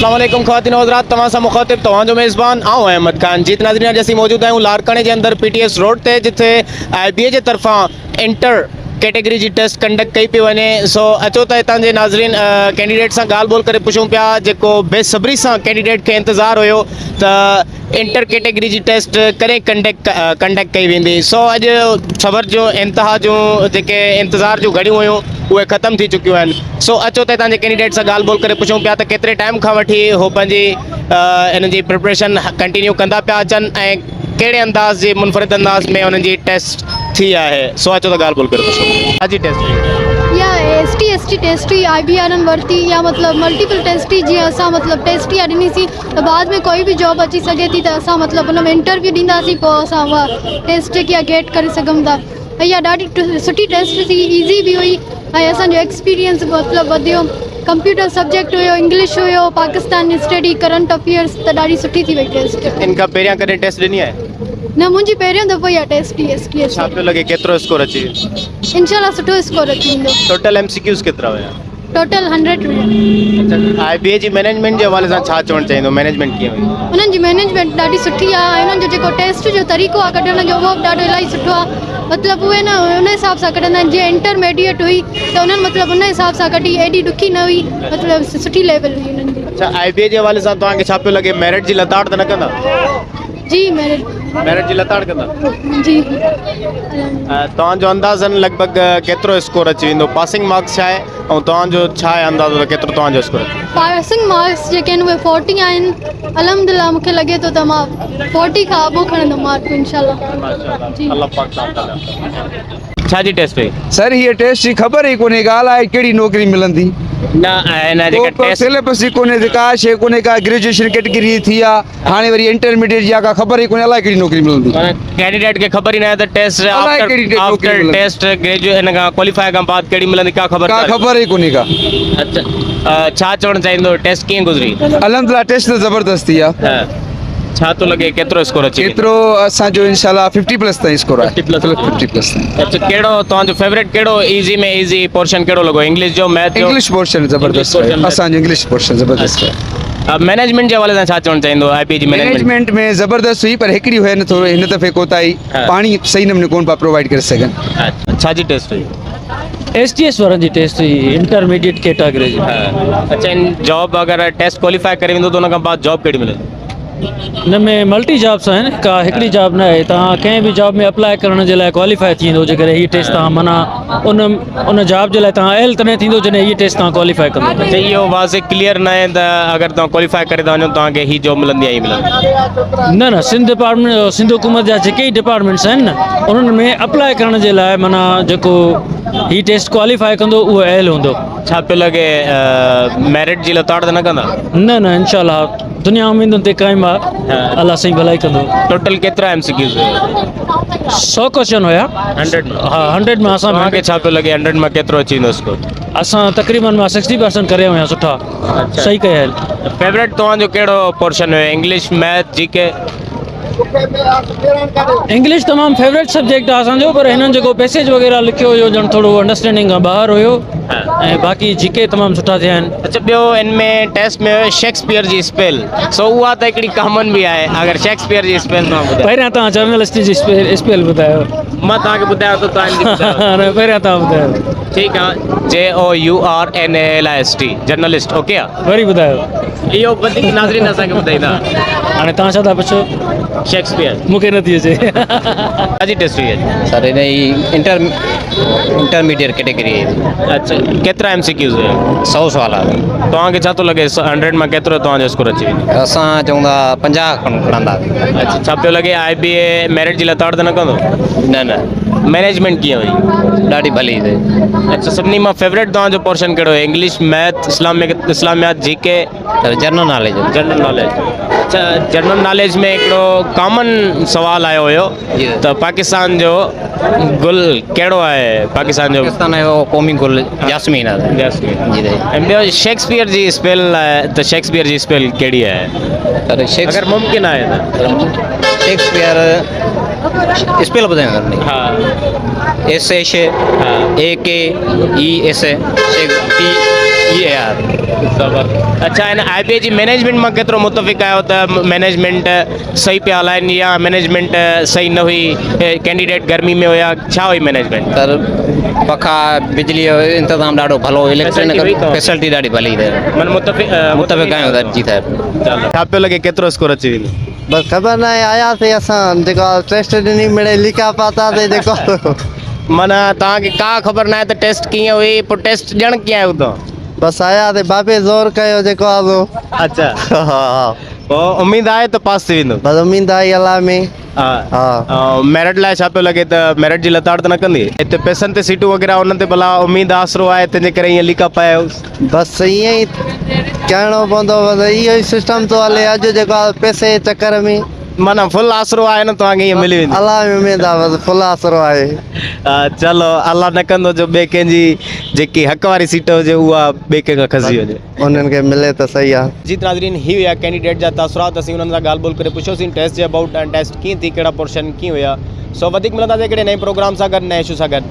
السلام عليڪم خواتين و حضرات توهان سان مخاطب توهان جو ميزبان آئون احمد خان جيت ناظرين اڄ اسين موجود آهيون لاڙڪاڻي جي اندر پي ٽي ايس روڊ تي جتي آء بي اي جي طرفان انٽر ڪيٽيگري جي ٽيسٽ ڪنڊڪٽ ڪئي پئي وڃي سو اچو ته هتان جي ناظرين ڪينڊيڊيٽ سان ڳالهه ٻولهه ڪري پڇون پيا جيڪو بي صبري سان ڪينڊيڊيٽ کي انتظار هيو ته انٽر ڪيٽيگري جي ٽيسٽ ڪڏهن ڪنڊڪٽ ڪنڊڪٽ ڪئي ويندي سو اڄ صبر جو انتها جون جيڪي انتظار جون گهڙيون هيون اهي ختم ٿي چڪيون آهن سو اچو ته هتان جي ڪينڊيڊيٽ سان ڳالهه ٻولهه ڪري پڇون پيا ته ڪيتري ٽائيم کان وٺي هو پنهنجي انهن جي پريپريشن ڪنٽينيو ڪندا پيا اچن ۽ ڪهڙي انداز جي منفرد انداز ۾ انهن جي ٽيسٽ ٿي آهي سو اچو ته ڳالهه ٻولهه ڪري پڇون اڄ جي ٽيسٽ هئي. يا S T S T test هئي آء بي آر ورتي يا مطلب ملٽيپل ٽيسٽ هئي جيئن اسان مطلب ٽيسٽ اها ڏني سين ته بعد ۾ ڪوئي به جاب اچي سگهي ٿي ته اسان مطلب ان ۾ انٽرويو ڏينداسين پوء اسان اها ٽيسٽ جيڪي آهي گيٽ ڪري سگهون ٿا ۽ اها ڏاڍي سٺي ٽيسٽ ٿي ايزي به هئي ۽ اسانجو ايڪسپيرينس مطلب وڌيو ڪمپيوٽر سبجيڪٽ هيو انگلش هيو پاڪستان اسٽڊي ڪرنٽ افيئرس ته ڏاڍي سٺي ٿي وئي ٽيسٽ. ان کان پهريان ڪڏهن ٽيسٽ ڏني آهي؟ نه منهنجي پهريون دفعو اها ٽيسٽ هئي ايس ٽي ايس ڇا پيو لڳي ڪيترو اسڪور اچي ويندو؟ انشاء الله سٺو اسڪور اچي ويندو. ٽوٽل ايم سي ڪيوز ڪيترا هيا؟ ٽوٽل هنڊريڊ هئا. اڇا آء بي اي جي مئنيجمينٽ جي حوالي سان ڇا چوڻ چاهيندو مئنيجمينٽ ڪيئن هئي؟ انهن جي مئنيجمينٽ ڏاڍي سٺي آهي ۽ انهن جو جيڪو ٽيسٽ جو طريقو آهي ڪڍڻ جو اهو به ڏاڍو الاهي سٺو آهي مطلب اهي نه ان حساب سان ڪڍندا آهن جيئن انٽرميڊيٽ هئي ته انهن مطلب ان حساب سان ڪڍي ايڏي ڏکي نه هئي مطلب سٺي ليول هئي انهن جي. اڇا آء بي اي جي حوالي سان توهان کي ڇا پيو لڳي ميرٽ جي لتاڙ ته نه ڪندا؟ جي ميرٽ. ميرٽ جي لتاڙ ڪندا؟ جي. توهان جو اندازن لڳ ڀڳ ڪيترو اسڪور اچي ويندو پاسنگ مارڪس ڇا آهي ۽ توهان جو ڇا آهي اندازو ته ڪيترو توهان جو اسڪور اچي ويندو؟ پاسنگ مارڪس جيڪي آهن اهي فورٽي آهن الحمدلله مونکي لڳي ٿو ته مان فورٽي کان ابو کڻندم مارڪون انشاء الله. ماشاء الله الله پاڪ توهان کي ڪامياب ڪري. ڇا جي ٽيسٽ هئي؟ سر هيء ٽيسٽ جي خبر ئي ڪونهي ڪا الائي ڪهڙي نوڪري ملندي. نه هن جيڪا ڪو ٽيسٽ. سليبس ئي ڪونهي ته ڪا شيء ڪونهي ڪا گريجوئيشن ڪيٽيگري جي ٿي آ هاڻي وري انٽرميڊيٽ جي آ ڪا خبر ئي ڪونهي الائي ڪهڙي نوڪري ملندي. معنيٰ ڪينڊيڊيٽ کي خبر ئي ناهي ته ٽيسٽ الائي آفٽر ڪهڙي نوڪري آفٽر ملندي. ٽيسٽ گريجوئي هن کان ڪواليفائي کان بعد ڪهڙي ملندي ڪا خبر ڪا خبر ئي ڪونهي ڪا. اڇا ڇا چوڻ چاهيندو ٽيسٽ ڪيئن گذري؟ الحمدلله ٽيسٽ ته زبردست ٿي آ. ڇا ٿو لڳي ڪيترو اسڪور اچي ويندو؟ ڪيترو اسان جو انشاء الله 50 پلس تائين اسڪور آهي. 50 پلس 50 پلس تائين. اچھا ڪهڙو توهان جو فيوريٽ ڪهڙو ايزي ۾ ايزي پورشن ڪهڙو لڳو انگلش جو ميٿ جو؟ انگلش پورشن زبردست آهي اسان جو انگلش پورشن زبردست آهي. مئنيجمينٽ جي حوالي سان ڇا چوڻ چاهيندو آء بي جي مئنيجمينٽ؟ مئنيجمينٽ ۾ زبردست هئي پر هڪڙي هئي نه ٿورو هن دفعي ڪوتاهي پاڻي صحيح نموني ڪون پيا پرووائيڊ ڪري سگهن. ڇا جي ٽيسٽ هئي؟ ايس ٽي ايس وارن جي ٽيسٽ هئي انٽرميڊيٽ ڪيٽاگري جي. اچھا ان جاب اگر ٽيسٽ ڪواليفائي ڪري ويندو ته ان کان بعد جاب ڪهڙي ملندي؟ ان ۾ ملٽي جابس آهن ڪا هڪڙي جاب نه آهي توهان ڪنهن به جاب ۾ اپلاء ڪرڻ جي لاء ڪواليفائي ٿي ويندو جيڪڏهن هي ٽيسٽ توهان معنيٰ ان ان جاب جي لاء توهان اهل تڏهن ٿيندو جڏهن هي ٽيسٽ توهان ڪواليفائي ڪندو. اچا اهو واضح ڪليئر نه آهي ته اگر توهان ڪواليفائي ڪري ٿا وڃو توهان کي هي جاب ملندي يا هي ملندي. نه نه سنڌ ڊپارٽمينٽ سنڌ حڪومت جا جيڪي ئي ڊپارٽمينٽس آهن نه انهن ۾ اپلاء ڪرڻ جي لاء معنيٰ جيڪو هي ٽيسٽ ڪواليفائي ڪندو اهو اهل هوندو. ڇا پيو لڳي ميرٽ جي لتاڙ ته نه ڪندا؟ نه نه انشاء الله دنيا اميدن تي قائم آ الله سائين ڀلائي ڪندو. ٽوٽل ڪيترا ايم سي ڪيوز هيا؟ 100 ڪوشچن هيا. 100 مان. ها 100 مان اسان توهان کي ڇا پيو لڳي 100 مان ڪيترو اچي ويندو اسڪور؟ اسان تقريبن مان 60% ڪري آيو آهيان سٺا صحيح ڪيا آهن. فيورٽ توهان جو ڪهڙو پورشن هيو انگلش ميٿ جي ڪي؟ انگلش تمام فيورٽ سبجيڪٽ آ اسان جو پر هنن جيڪو پيسيج وغيره لکيو هيو ڄڻ ٿورو انڊرسٽينڊنگ کان ٻاهر هيو ۽ باقي جي ڪي تمام سٺا ٿيا آهن. اچا ٻيو ان ۾ ٽيسٽ ۾ هيو شيڪسپيئر جي اسپيل سو اها ته هڪڙي ڪامن به آهي اگر شيڪسپيئر جي اسپيل توهان ٻڌايو. پهريان توهان جرنلسٽ جي اسپيل ٻڌايو. مان توهان کي ٻڌايان ٿو توهان ان جي ٻڌايو. نه پهريان توهان ٻڌايو. ٺيڪ آ جي او U R N A L I S T journalist okay آ. وري ٻڌايو. اهو وڌيڪ ناظرين اسان کي ٻڌائيندا. هاڻي توهان ڇا ٿا پڇو؟ شيڪسپيئر. مون کي نٿي اچي. ڇا جي ٽيسٽ هئي اڄ؟ سر هن جي انٽر انٽرميڊيٽ ڪيٽيگري جي. اڇا ڪيترا ايم سي ڪيوز هيا؟ سئو سوال هيا. توهان کي ڇا ٿو لڳي هنڊريڊ مان ڪيترو توهان جو اسڪور اچي ويندو؟ اسان چئون ٿا 50 کن کڻنداسين. اڇا ڇا پيو لڳي آء بي اي ميرٽ جي لتاڙ ته نه ڪندو؟ نه نه. مئنيجمينٽ ڪيئن هئي؟ ڏاڍي ڀلي هئي. اڇا سڀني مان فيورٽ توهان جو پورشن ڪهڙو هيو انگلش ميٿ اسلامڪ اسلاميات جي ڪي؟ سر جنرل ناليج. جنرل ناليج اڇا جنرل ناليج ۾ هڪڙو ڪامن سوال آيو هيو ته پاڪستان جو گل ڪهڙو آهي پاڪستان جو پاڪستان جو قومي گل جاسمين آهي جاسمين جي سائين ۽ ٻيو شيڪسپيئر جي اسپيل آهي ته شيڪسپيئر جي اسپيل ڪهڙي آهي سر شيڪس اگر ممڪن آهي ته شيڪسپيئر اسپيل ٻڌايو سر ها ايس ايڇ ها اي ڪي اي ايس شيڪ پي اهي آهي. اڇا هن آء بي اي جي مئنيجمينٽ مان ڪيترو متفق آهيو ته مئنيجمينٽ صحيح پيا هلائن يا مئنيجمينٽ صحيح نه هئي ڪينڊيڊيٽ گرمي ۾ هيا ڇا هئي مئنيجمينٽ؟ سر پکا بجلي جو انتظام ڏاڍو ڀلو اليڪٽرانڪ فيسلٽي ڏاڍي ڀلي سر من متفق متفق آهيون سر جي سر. ڇا پيو لڳي ڪيترو اسڪور اچي ويندو؟ بس خبر ناهي آياسي اسان جيڪو ٽيسٽ ڏني مڙئي ليڪا پاتاسي جيڪو. معنيٰ توهان کي ڪا خبر ناهي ته ٽيسٽ ڪيئن هئي پوء ٽيسٽ ڏيڻ ڪيئن آيو توهان؟ بس آياسي بابي زور ڪيو جيڪو آ سو. اڇا ها. پوء اميد آهي ته پاس ٿي ويندو؟ بس اميد آهي الله ۾. ها. ميرٽ لاء ڇا پيو لڳي ته ميرٽ جي لتاڙ ته نه ڪندي؟ هتي پئسن تي سيٽون وغيره انهن تي ڀلا اميد آسرو آهي تنهن جي ڪري ائين ليڪا پايا آهيو. بس ائين ئي ڪرڻو پوندو بس اهو ئي سسٽم ٿو هلي اڄ جيڪو آ پئسي جي چڪر ۾. معنيٰ فل آسرو آهي نه توهان کي ائين ملي ويندي. الله ۾ اميد آ بس فل آسرو آهي. چلو الله نه ڪندو جو ٻئي ڪنهن جي جيڪي حق واري سيٽ هجي اها ٻئي ڪنهن کان کسجي وڃي. انهن کي ملي ته صحيح آ. جي ناظرين هي هيا ڪينڊيڊيٽ جا تاثرات اسين انهن سان ڳالهه ٻولهه ڪري پڇيوسين ٽيسٽ جي ابائوٽ ۽ ٽيسٽ ڪيئن ٿي ڪهڙا پورشن ڪيئن هيا سو وڌيڪ ملنداسين هڪڙي نئين پروگرام سان گڏ نئين اشو سان گڏ.